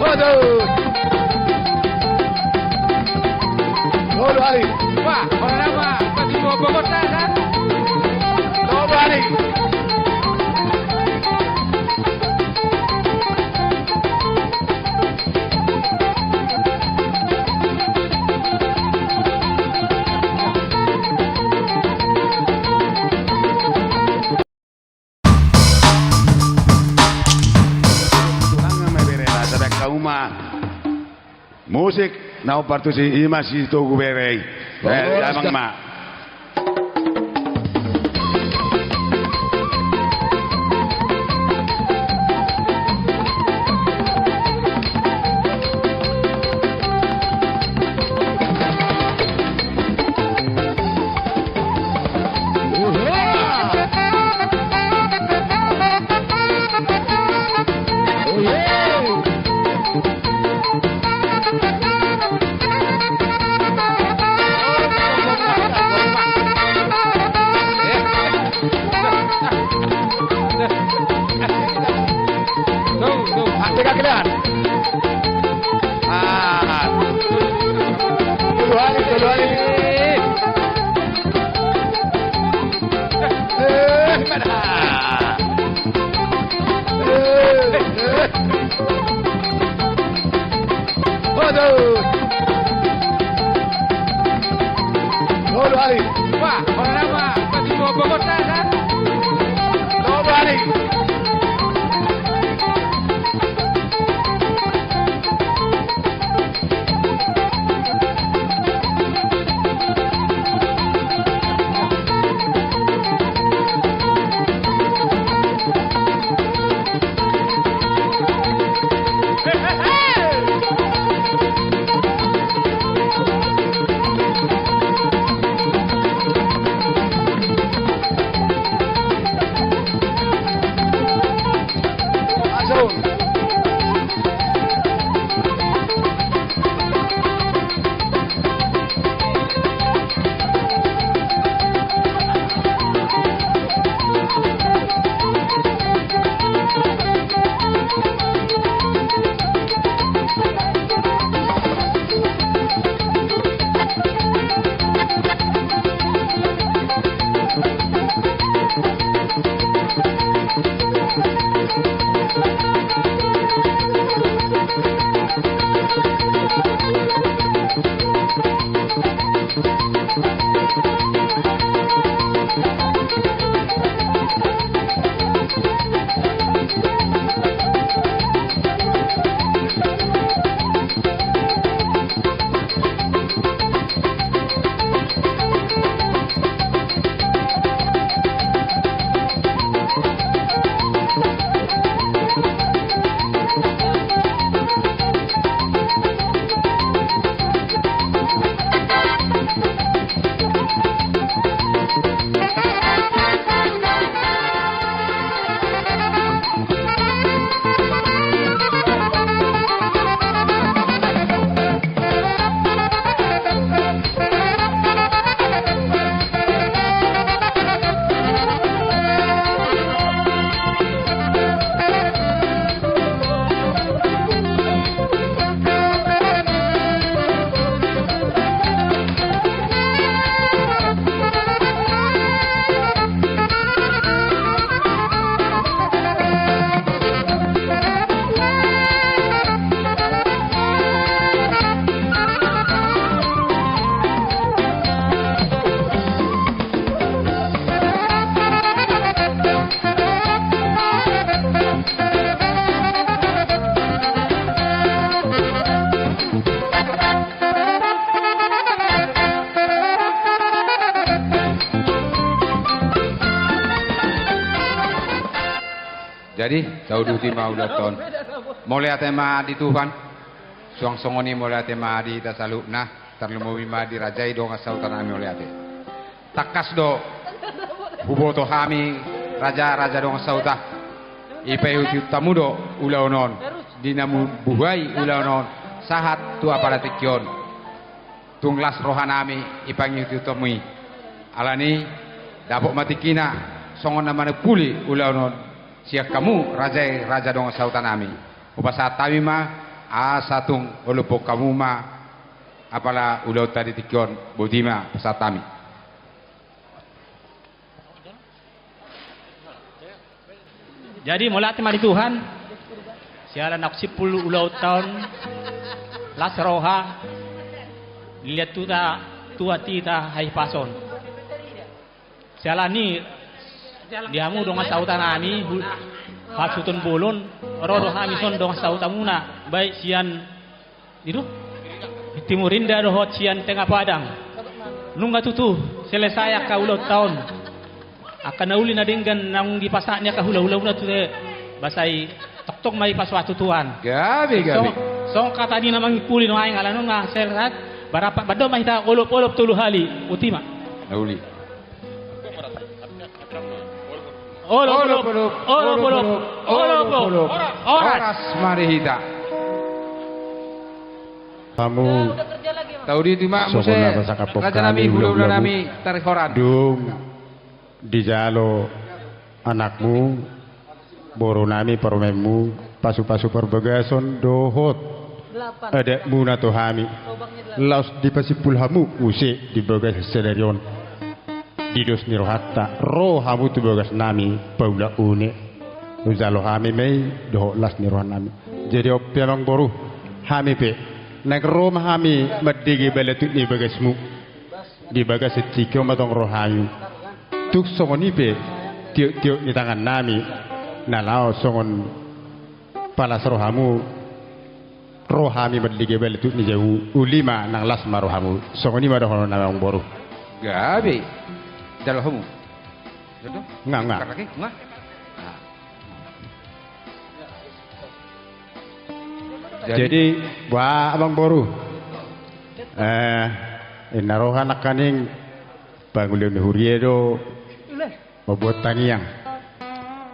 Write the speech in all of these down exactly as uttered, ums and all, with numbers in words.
Waduh. Waduh, Ali. Wah, orang apa? Pasti mau bokot dah, kan? Waduh, Ali. Tulang ma bere na, sabe angka uma. Musik na hombar tusi, i ma si Togu bere i. Baen damang ma. Waduh. Waduh, Ali. Wah, orang apa? Pasti mau bokot dah, kan? Waduh, Ali. Jadi, tauduti ma ulaonta on. Mauliate ma di Tuhan. Suang songon i mauliate ma di hita saluhutna. Tarlumobi ma di raja i dongan sahuta nami, mauliate. Tangkas do huboto hami, raja, raja dongan sahuta, ipaihutihut hamu do ulaon on, di na mambuhai ulaon on sahat tu apala tingki on. Tung las roha nami ipangihutihut hamu i. Alani, dapot ma tingkina songon na manimpuli ulaon on. Sian hamu raja i, raja dongan sahuta nami, hupasahat hami ma asa tung olophon hamu ma apala ulaonta di tingki on. Boti ma pasahat hami. Jadi mauliate ma di Tuhan, siala naung simpul ulaonta on, las roha, dilehon Tuhan hita hahipason. Siala ni i, di hamu dongan sahuta nami, hu-, hasuhuton bolon, ro do hami son dongan sahutamuna, baik sian, i do, Timur Indah dohot sian Tengah Padang. Nunga tutu selesai angka ulaonta on. Angka na uli na denggan naung dipasahat ni angka hulahulamuna tu te, basa i tongtong ma dipasahat tu Tuhan. Gabe, gabe. Song, song hata ni na mangimpuli nuaeng ala nunga selesai, barapa, mandok ma hita olopolop tolu hali. Boti ma. Na uli. Olopolop, olopolop, olopolop. Horas. Horas ma di hita. Hamu. Taudi tu ma muse raja nami, hulahula nami Tarihoran. Dung dijalo anakmu, boru nami, parumaenmu, pasupasu parbagason dohot adatmuna tu hami, laos dipasimpul hamu muse di bagasan sadari on. Di dos ni rohanta ro hamu tu bagas nami paula une. Hujalo hami ma i dohot las ni roha nami. Jadi on pe amang boru, hami pe naeng ro ma hami mandege balatut ni bagasmu di bagasan tingki on ma tong ro hami. Tung songon i pe tioktiok ni tangan nami na laho songon palas rohamu, ro hami mandege balatut ni jabu, uli ma nang las ma rohamu. Songon i ma dohonon nami amang boru. Gabe. Jalo hamu. Nga, nga. Jadi, boha amang boru? Eh, inna roha nangkaning pangulahon ni huria do mambuat tangiang.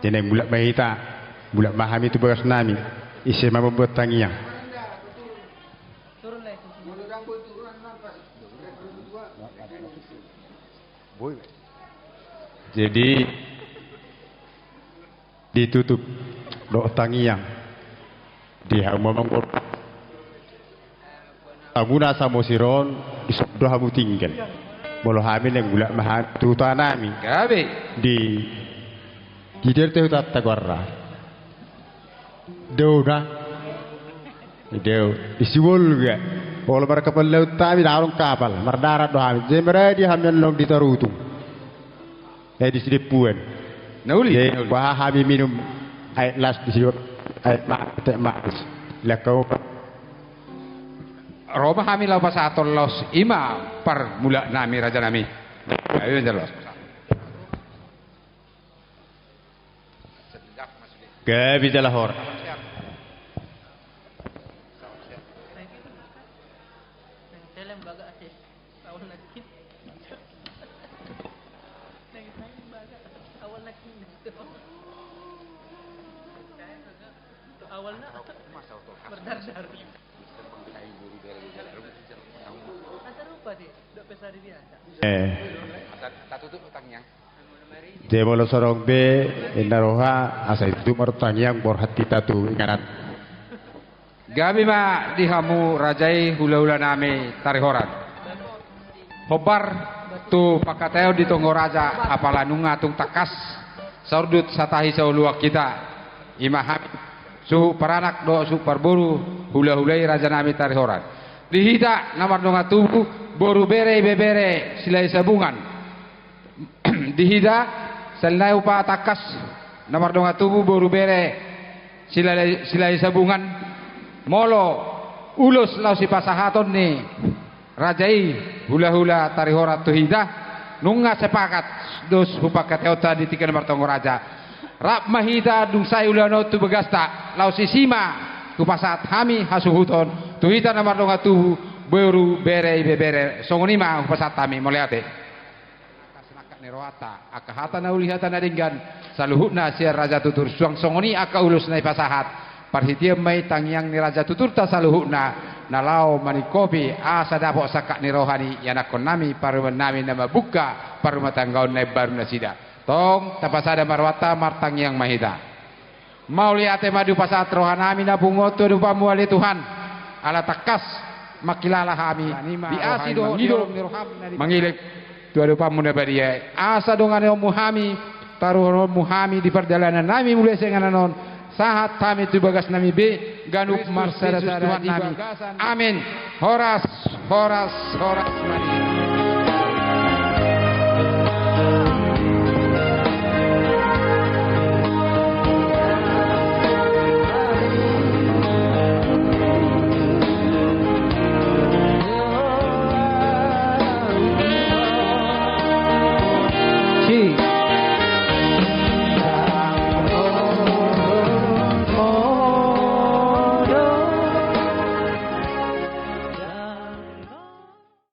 Jadi naeng mulak ma hita, mulak ma hami tu bagas nami, ise ma mambuat tangiang. Jadi ditutup dohot tangiang di hamu amang boru. Hamu na samosir on, dison do hamu tinggal. Molo hami naeng mulak ma hami tu huta nami. Gabe. Di, di dia te hutanta goarna. Deu na. Deu. Di Sibolga. Molo markapal laut hami, ndang adong kapal. Mardarat do hami. Jadi maradi hami annon di Tarutung. Eh, di Sidempuan. Na uli, jadi na uli. Boha hami minum aek las di Sidempuan, aek ma-, teh manis. Laka. Ro ma hami laho pasahathon laos, i ma parmulak nami, raja nami. Ayo, jalo. Gabe jala horas. Eh. Jadi molo so adong be inna roha, asa ditutup ma tangiang borhat hita tu inganan. Gabe ma di hamu raja i, hulahula nami Tarihoran. Hombar tu pangkataion di tonggo raja, apala nunga tung tangkas saundut satahi saoloan hita, i ma hami suhut paranak dohot suhut parboru, hulahula i raja nami Tarihoran. Di hita na mardongan tubu, boru, bere, ibebere, Silahi Sabungan. Di hita, sahali nai hupa tangkas na mardongan tubu, boru, bere, Silahi, Silahi Sabungan. Molo ulos laos sipasahaton ni raja i, hulahula Tarihoran, tu hita, nunga sepakat dos tu pangkataionta di tingki na martonggo raja. Rap ma hita dung sae ulaon on tu bagasta, laos disi ma hupasahat hami hasuhuton tu hita na mardongan tubu, boru, bere, ibebere. Songon i ma hupasahat hami. Mauliate. Angka sinangkap ni rohanta, angka hata na uli, hata na denggan, saluhutna sian raja tutur. Suang songon i angka ulos na dipasahat, parhitean ma i tangiang ni raja tuturta saluhutna, na laho maningkopi asa dapot sangkap ni roha ni ianakhon nami, parumaen nami na mambuka parumatanggaon na imbaru nasida. Tong, tapasada ma rohanta, martangiang ma hita. Mauliate ma dipasahat rohanami na pungu on tu adopanmu ale Tuhan, ala tangkas mangkilala hami di asi dohot di holong ni roham na di, mangilek tu adopanmu na badia i. Asa donganonmu hami, taruhononmu hami di pardalanannami mulai sian inganan on, sahat hami tu bagasnami be, ganup marsada tu Tuhan nami. Amen. Horas, horas, horas ma di